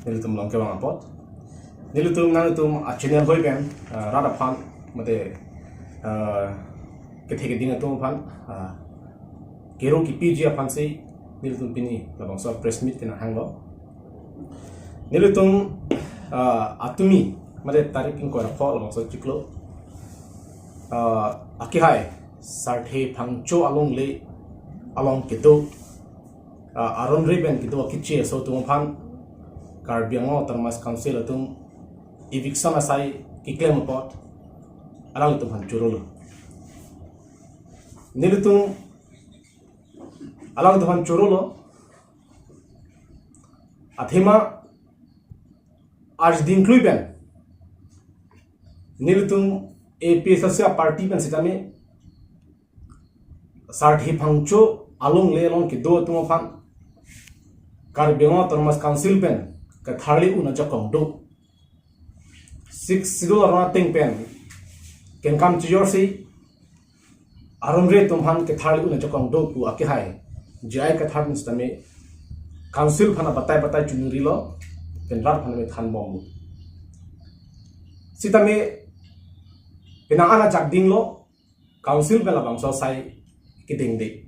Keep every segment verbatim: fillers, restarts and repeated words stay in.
Nelitum long kevang apot, nelitum nangtum a channel hoi pen, ah, rat aphan mate, ah, kethe keding atum aphan, ah, kero kepiji aphansi nelitum pini labangso press meet kena hanglo. Nelitum, ah, atumi mate tarik ingkoi ra pho labangso chiklo, ah, akehai Sarthe Phangcho alongle along kedo, ah, aron re pen kedo akeche aso atum aphan Karbi Anglong Autonomous Council atum eviction asai keklem apot alanglitum aphan chorolo. Nelitum alanglitum aphan chorolo. Athema arjuding klui pen nelitum A P H L C a party pen sitame Sarthe Phangcho alongle along kedo atum aphan Karbi Anglong Autonomous Council pen ketharli un ajakong do. Sixth Schedule aron ateng pen kengkam chijorsi aron re atum aphan ketharli un ajakong do pu akehai J I Kathar pen sitame Council aphan batai batai chungrilo, pen rat aphan me than bomlo. Sitame penang an ajak dinglo, Council pen labangso asai kedengde.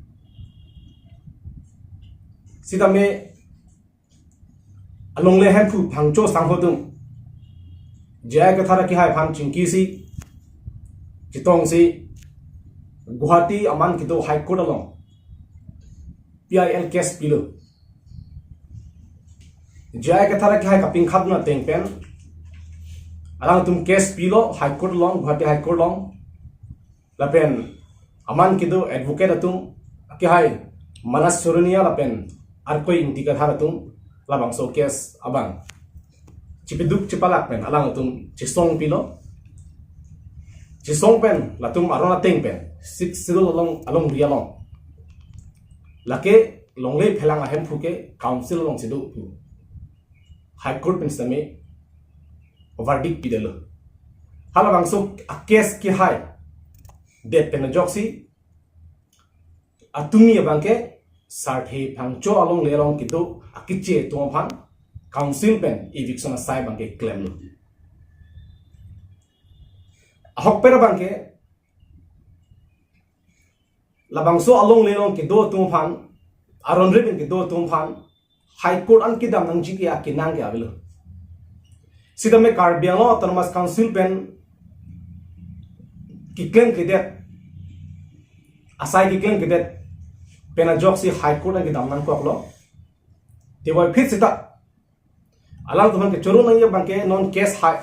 Sitame alongle hemphu Phangcho sangho atum J I Kathar akehai aphan chingkisi, chetongsi Guwahati aman kedo High Court along P I L case pilo. J I Kathar akehai kapingkhat na ateng pen alangtum case pilo High Court along, Guwahati High Court along. Lapen aman kedo advocate atum akehai Manas Soronia lapen Arkoi Ingti Kathar atum labangso case abang chipiduk chipalak pen alangtum chesong pilo. Chesong pen latum aron ateng pen Sixth Schedule along, alongri along, lake longle phelang ahemphu ke Council alongsi do pu High Court pen sitame verdict pidetlo. Halabangso a case kehaidet pen ajoksi atumi abangke Sarthe Phangcho alongle along kedo akeche atum aphan Council pen eviction asai abangke klemlo. Ahokpet abangke labangso alongle along kedo atum aphan, aron re pen kedo atum aphan High Court an kedam nangji ke akenang ke avelo. Sitame Karbi Anglong Autonomous Council pen keklem kedet, asai keklem kedet pen ajoksi High Court an kedam nangkoklo. Tevoiphit sita alangtum aphan kechoro nangji abangke non case hai,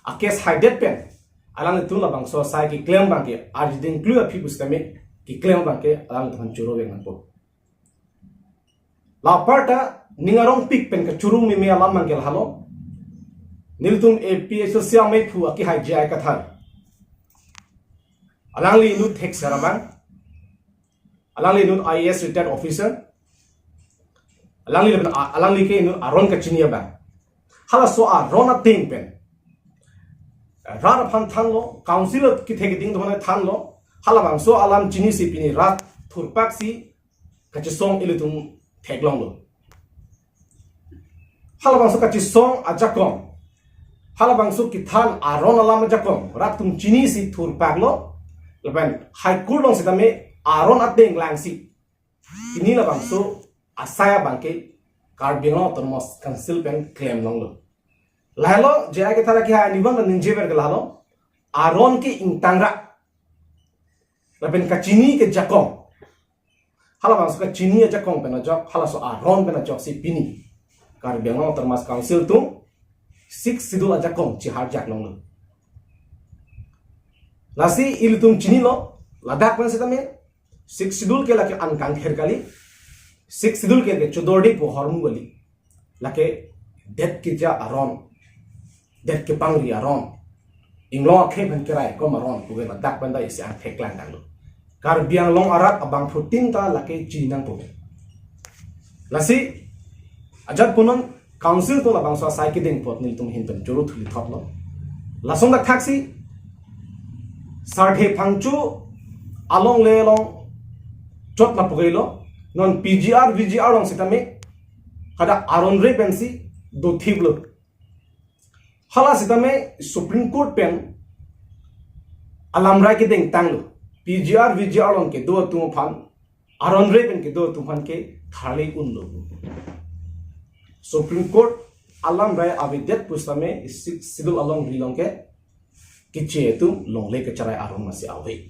a case haidet pen alangtum labangso asai keklem abangke arjuding klui aphi pusitame keklem abangke alangtum aphan choro vek nangpo. La aparta ning arongpik pen kachoro meme alam abangke lahelo. Nelitum A P H L C ameiphu akehai J I Kathar, alangli inut thek sar abang, alangli inut I A S retired officer, alangli lapen a-, alangli ke inut aron kachini abang. Halaso aron ateng pen rat aphan thanlo, Council kethe keding atum aphan thanlo, halabangso alam chinisi pini rat thurpaksi kachesong ilitum theklonglo. Halabangso kachesong ajakong, halabangso kethan aron alam ajakong rat atum chinisi thurpaklo, lapen High Court along sitame aron ateng langsi pini labangso asai abangke Karbi Anglong Autonomous Council pen klemlonglo. Lahelo J I Kathar akehai arnivang ningjever ke lahelo, aron ke ingtangra lapen kachini ke jakong. Halabangso kachini ajakong pen ajok, halaso aron pen ajoksi pini Karbi Anglong Autonomous Council atum Sixth Schedule ajakong chiharjaklonglo. Lasi ilitum chinilo, ladak pen sitame Sixth Schedule ke lake an kangthir kali, Sixth Schedule ke lake chodordi pu ahormu kali. Lake det keja aron, det kepangri aron, inglong akhei pen keraikom aron pu ke ladak pen ta isi angthek klangdanglo. Karbi Anglong arat abangphutin ta lake chinang pu. Lasi ajat punon Council atum labangso asai kedeng apot nelitum ahin pen choro thuli thotlo. Lason dak thaksi Sarthe Phangcho alongle along chot na pugelo. Non P G R, V G R along sitame kada aron re pensi dothiplo. Hala sitame Supreme Court pen alamrai kedengtanglo. P G R, V G R along kedo atum aphan, aron re pen kedo atum aphan ke tharle unlo. Supreme Court alamrai avedet pusitame Sixth Schedule alongri along ke keche atum longle kecherai aron masi ave.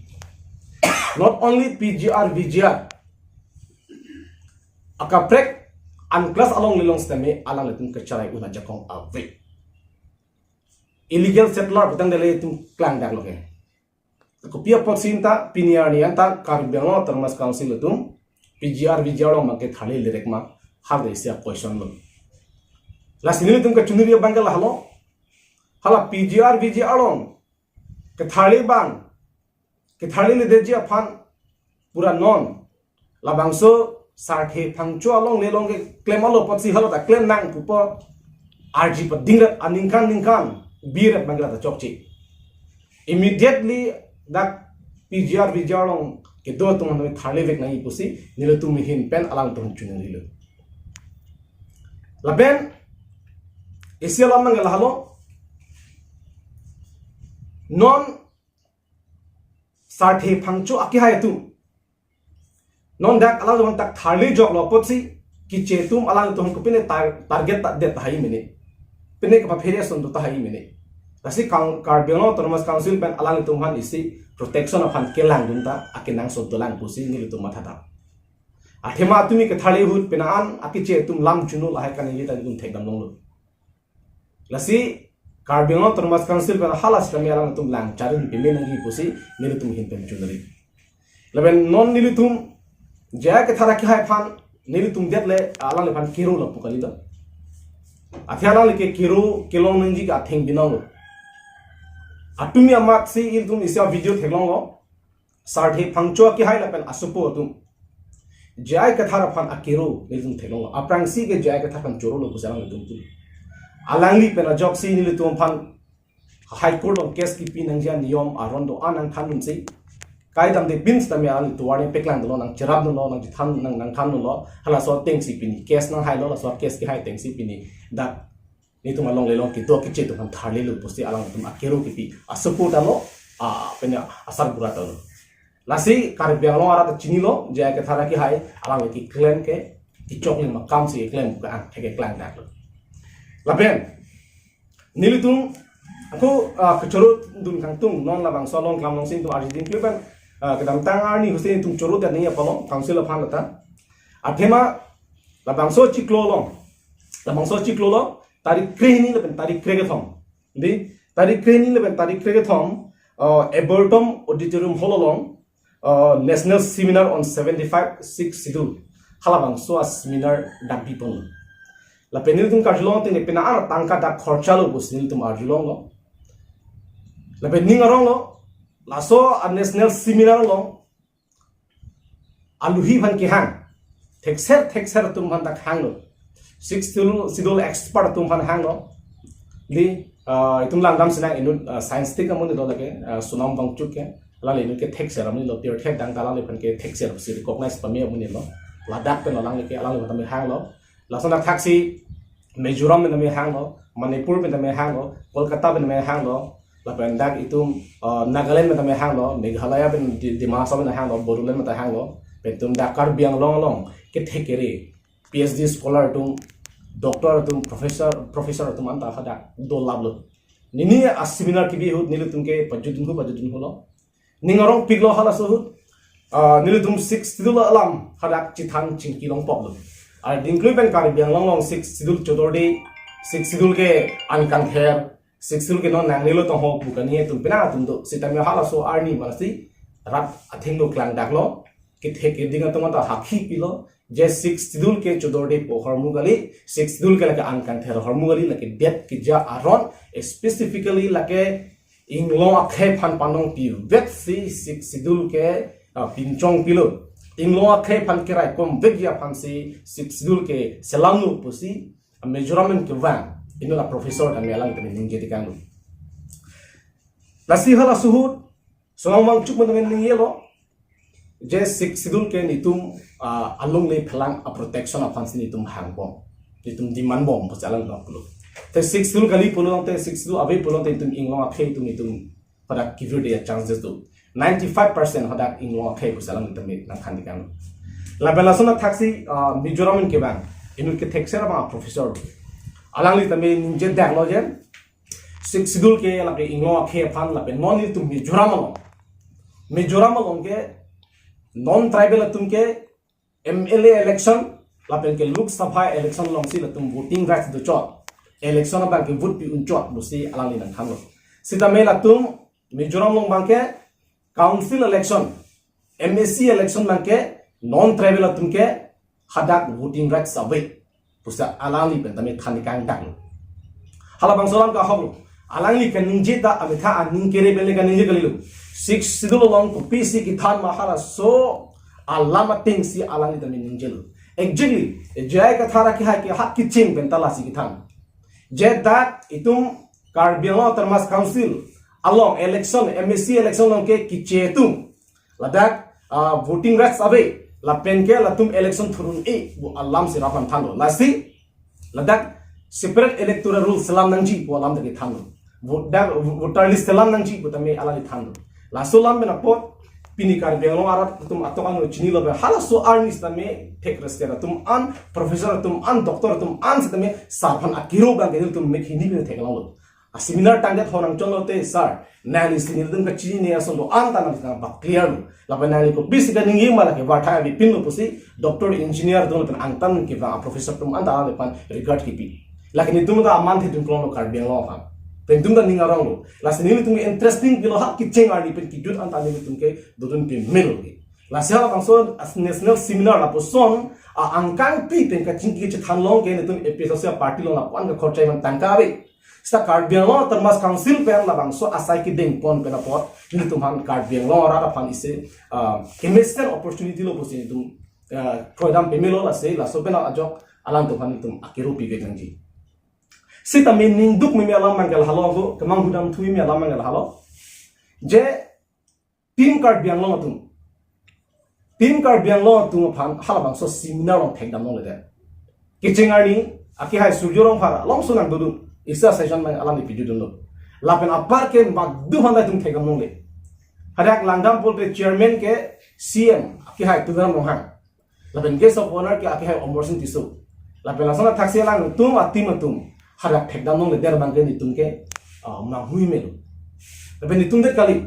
Not only P G R, V G R, akaprek unclass alongle along sitame alanglitum kecherai un ajakong ave. Illegal settler putangte ilitum klangdaklo ke. Kopi apotsi anta pini arni anta Karbi Anglong Autonomous Council atum P G R, V G R along abang ke tharle-le rek ma, hal de isi a-question lo. Lasi nelitum kachiningri abang ke lahelo. Hala P G R, V G R along ketharle abang, ketharleledetji aphan pura non labangso sarthe phangcho alongle along keklem alo apotsi hala ta klem nang pupo arji padingrat aningkan ningkan birat abang ke la ta chokche. Immediately dak P G R, V G R along kedo atum aphan tharle vek nangji pusi nelitum ahin pen alangtum chiningrilo. Lapen isi alam abang ke lahelo. Non sarthe phangcho akehai atum, non dak alangtum aphan ta tharle joklo apotsi keche atum alangtum aphan kopine tar-, target ta det tahai mene. Pine kapaphere ason do tahai mene. Lasi Kang-, Karbi Anglong Autonomous Council pen alangtum aphan isi protection aphan kelangdun ta akenangsot dolang pusi nelitum mathadam. Athema atumi ketharle ahut pena an akeche atum lam chuno lahai kaningje ta nelitum thekdam longlo. Lasi Karbi Anglong Autonomous Council pen hala sitame alangtum lang charli peme nangji pusi nelitum ahin pen chiningrilo. Lapen non nelitum J I Kathar akehai aphan nelitum detle alangliphan kero lapu kalidet. Athe alangli ke kero kelong nangji ke atheng binong lo. Atumi amatsi ilitum isi a-video theklonglo. Sarthe phangcho akehai lapen asopo atum J I Kathar aphan akero nelitum theklonglo. Aphrangsi ke J I Kathar aphan chorolo pusi alanglitum tu. Alangli pen ajoksi nelitum aphan High Court along case kipi nangji aniyom aron do-an nangthandunsi. Kaidamde bin sitame alangli tovar ni peklang dolo, nangcherap dolo, nangchethan, nang, nangthan dolo. Halaso atengsi pini case nanghailo, laso case kehai atengsi pini dak nelitum alongle along kedo keche atum aphan tharlelo pusi alangtum akero kipi asopo ta lo, a, pena asarbura ta lo. Lasi Karbi Anglong arat ta chinilo, J I Kathar akehai alangli keklem ke kechoklim akamsi keklem ke angthek keklangdaklo. Lapen nelitum ako, a, kechoro dun kangtung non labangso along klam alongsi nelitum arjiding kle pen, a, kedamtang arni husi nelitum choro dan ni apolong council aphan lata. Athema labangso chiklo along, labangso chiklo along tarik krehini lapen tarik krekethom. Di, tarik krehini lapen tarik krekethom, uh, Arboretum Auditorium Hall along, uh, National Seminar on seventy-five Sixth Schedule. Halabangso a-seminar dak bipon. Lapen nelitum karjulong ateng pena an atangka dak khorcha lo pusi nelitum arjulonglo. Lapen ning aronglo, laso a-national seminar along aluhi aphan kehang. Thekser, thekser atum aphan dak hanglo. Sixth Schedule, Schedule expert atum aphan hanglo. Di, ah, itum langdam sinang inut, ah, science tik amonit do lake, ah, Sonam Wangchuk ke. Alangli inut ke thekser amonit lo, pirthe adang ta alangliphan ke thekser pusi recognize pame amonit lo. Ladak pen alangli ke, alangliphan tame hanglo. Lason athaksi Mizoram pen tame hanglo, Manipur pen tame hanglo, Kolkata pen tame hanglo, lapen dak itum, uh, Nagaland pen tame hanglo, Meghalaya pen Di-, Dima Hasao pen hanglo, Bodoland pen ta hanglo, pen itum dak Karbi Anglong along kethe kere, P H D scholar atum, doctor atum, professor, professor atum anta hadak dolaplo. Nini a-seminar kibi ahut nelitum ke pajutdunhu, pajutdunhulo. Ning arongpiklo halaso ahut, ah, nelitum Sixth Schedule alam hadak chethan chingki longpoklo. Ar dingklui pen Karbi Anglong along Sixth Schedule chodorde, Sixth Schedule ke an kangther, Sixth Schedule ke non nangnelo tong ho pu kani atum penang atum do. Sitame halaso arni masi rat athengno klangdaklo, kethe keding atum anta hakhi pilo, je Sixth Schedule ke chodorde pu ahormu kali, Sixth Schedule ke lake an kangther ahormu kali, lake det keja aron, specifically lake inglong akhei aphan panong pivetsi Sixth Schedule ke, ah, pinchong pilo. Inglong akhei aphan keraikom vekji aphansi Sixth Schedule ke selamlo pusi, ah, Mizoram pen kevang inut a-professor tame alang tame ningje tekanglo. Lasi halaso ahut, Sonam Wangchuk pen tame ningjelo, je Sixth Schedule ke nelitum, ah, alongle phelang a-protection aphansi nelitum hangbom. itum demand bom pusi alang nang pulo. Te Sixth Schedule kali pulo te, Sixth Schedule ave pulo te itum inglong akhei atum itum hadak kivir de chances do. Ninety-five percent hadak inglong akhei pusi alang tame nangthan dikang. Lapen lason athaksi, ah, Mizoram in kevang inut kethekser abang professor, alangli tame ningje daklo je Sixth Schedule ke lake inglong akhei aphan lapen non itum Mizoram along, Mizoram along ke non tribal atum ke M L A election lapen ke Lok Sabha election alongsi latum voting rights dochot, election abang ke vote pi unchot pusi alangli nangthanlo. Sitame latum Mizoram along abang ke council election, M A C election abang ke non tribal atum ke hadak voting rights ave pusi alangli pen tame than dikang daklo. Halabangso alam ke ahoklo. Alangli kaningje ta ametha aning kere pen le kaningje kalilo. Sixth Schedule along kopisi kethan ma halaso alam atengsi alangli tame ningjelo. Exactly, J I Kathar akehai ke hak kecheng pen ta lasi kethan. Je dak itum Karbi Anglong Autonomous Council along election, M A C election along ke kiche atum ladak, ah, voting rights ave, lapen ke latum election thurun-e pu alamsi raphan thanlo. Lasi ladak separate electoral rules selam nangji pu alam ta kethanlo. Vote dak voter list selam nangji pu tame alangli thanlo. Laso alam pen apot pini Karbi Anglong arat atum atok ano chinilo pen halaso arni sitame thek rester atum an, professor atum an, doctor atum an sitame sar aphan akiro abang ke nelitum mek hini pen theklonglo. A seminar tangdet ho nangchonlo te sar, nanglisi nelitum kachinine ason do-an ta nangsi nang bak clear lo. Lapen nangli kopisi kaningje ma lake varthai avepinlo pusi doctor, engineer atum lapen angtan kevang a professor atum an ta lapan regard kipi. Lake netum ta aman thedun klonglo Karbi Anglong aphan. Pen netum ta ning aronglo. Lasi nelitum ke interesting pilo, hak kecheng arni pen kejut an ta nelitum ke dodun pamelo ke. Lasi halabangso as national seminar lapuson a angkangpi pen kachingki chethan long ke netum A P H L C party along lapu-an ke khorchai man tangka ave. Sita Karbi Anglong Autonomous Council pen labangso asai kedeng pon pen apot nelitum aphan Karbi Anglong arat aphan isi, ah, kemesen opportunity lo pusi nelitum, ah, kroidam pamelo. Lasi laso pen ajok alangtum aphan nelitum akiro pive nangji. Sitame ningduk meme alam abang ke lahelo, kemang hudam thu meme alam abang ke lahelo. Je Team Karbi Anglong atum, Team Karbi Anglong atum aphan halabangso seminar along thekdam longledet. Kecheng arni akehai Surjya Rongphar alongsi nangdodun, isi a session abang alangli pijudunlo. Lapen apar ke makdu aphan ta itum thekdam longle. Hadak langdam pulote chairman ke C M akehai Tuliram Ronghang. Lapen guest of honor ke akehai Amarsing Tisso. Lapen lason athaksi alangtum a-team atum hadak thekdam longledet abang ke netum ke, ah, manghui melo. Lapen netum det kali,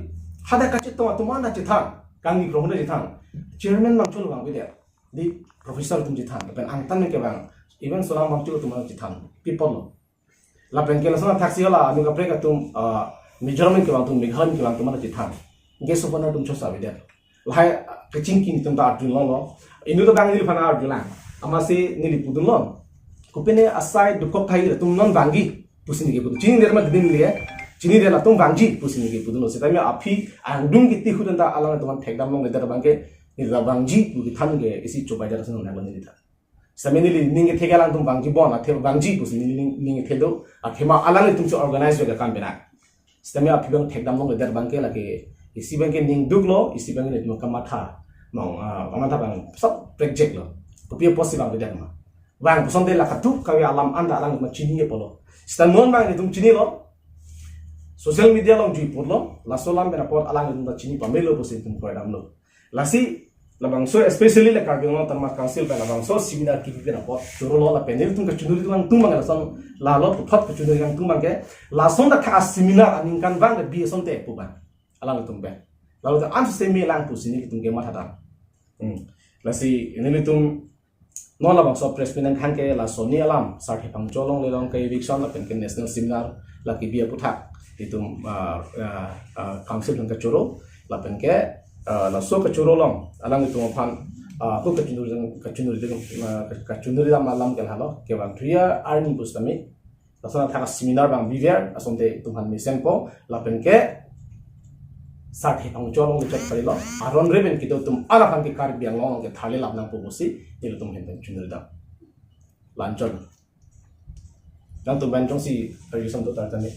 hadak kachetong atum an ta chethan, kangni krong ta chethan. Chairman abang cholo abang bidya, di professor atum chethan. Lapen angtan ke abang, even Sonam abang cholo atum an ta chethan. People lo. Lapen ke lason athaksi hala anu kaprek atum, ah, Mizoram kevang atum, Meghalaya kevang atum an ta chethan. Guest of honor atum chosa bidya. Lahai, ah, kachingki netum ta arjulonglo. Inut abang neliphan arjulang. Amatsi neli pudunlo. Kopine asai dokok thai atum non vangji pusi neli kepudun. Chinidet ma didin le. Chinidet atum vangji pusi neli kepudunlo. Sitame aphi angdung kiti ahut an ta alangtum aphan thekdam longledet abang ke neli ta vangji pu kethan ke isi chobai dar ason nang neli ta. Sitame neli ning kethe ke alangtum vangji bon, athe vangji pusi neli ning, ning kethe do, athema alanglitum si organize ve akam pen a. Sitame aphi abang thekdam longledet abang ke lake isi abang ke ningduklo, isi abang ke netum kamatha. Mong, ah, kamatha abang sab project lo. Kopi apotsi vangledet ma. Vang pusonte la kaduk kave alam an ta alangtum chini apotlo. Sita non abang netum chinilo. Social media along jui putlo, laso alam pen apot alangtum ta chini pamelo pusi netum kroidamlo. Lasi labangso, especially la Karbi Anglong Autonomous Council pen labangso seminar kipi pen apot chorolo, lapen nelitum kachonuri nangtum abang lason, lalo puthot kachonuri nangtum abang ke, lason ta tha seminar aningkanvang ke bi asonte pu abang alangtum pen. Lalo ta an semi lang pusi nelitum ke mathadam. Hmm. Lasi nelitum non labangso press meet nangkang ke laso ni alam, Sar Thepangcho along le long ke eviction lapen ke national seminar la kibi aputhak itum, ah, ah, ah, council along kachoro lapen ke, ah, laso kachoro along alanglitum aphan, ah, ako kachonuri, kachonuri, ah, kachonuri alam alam ke lahelo, kevang thuya arni pusitame lason athak seminar abang biver asonte itum aphan mesenpo lapen ke Sar Thepangcho along le chot kalilo. Aron re pen kedo atum an aphan ke Karbi Anglong ke thale lap nangpo pusi nelitum ahin pen chonuri dam. Lanchon. Nangtum pen jongsi reason do tar tani.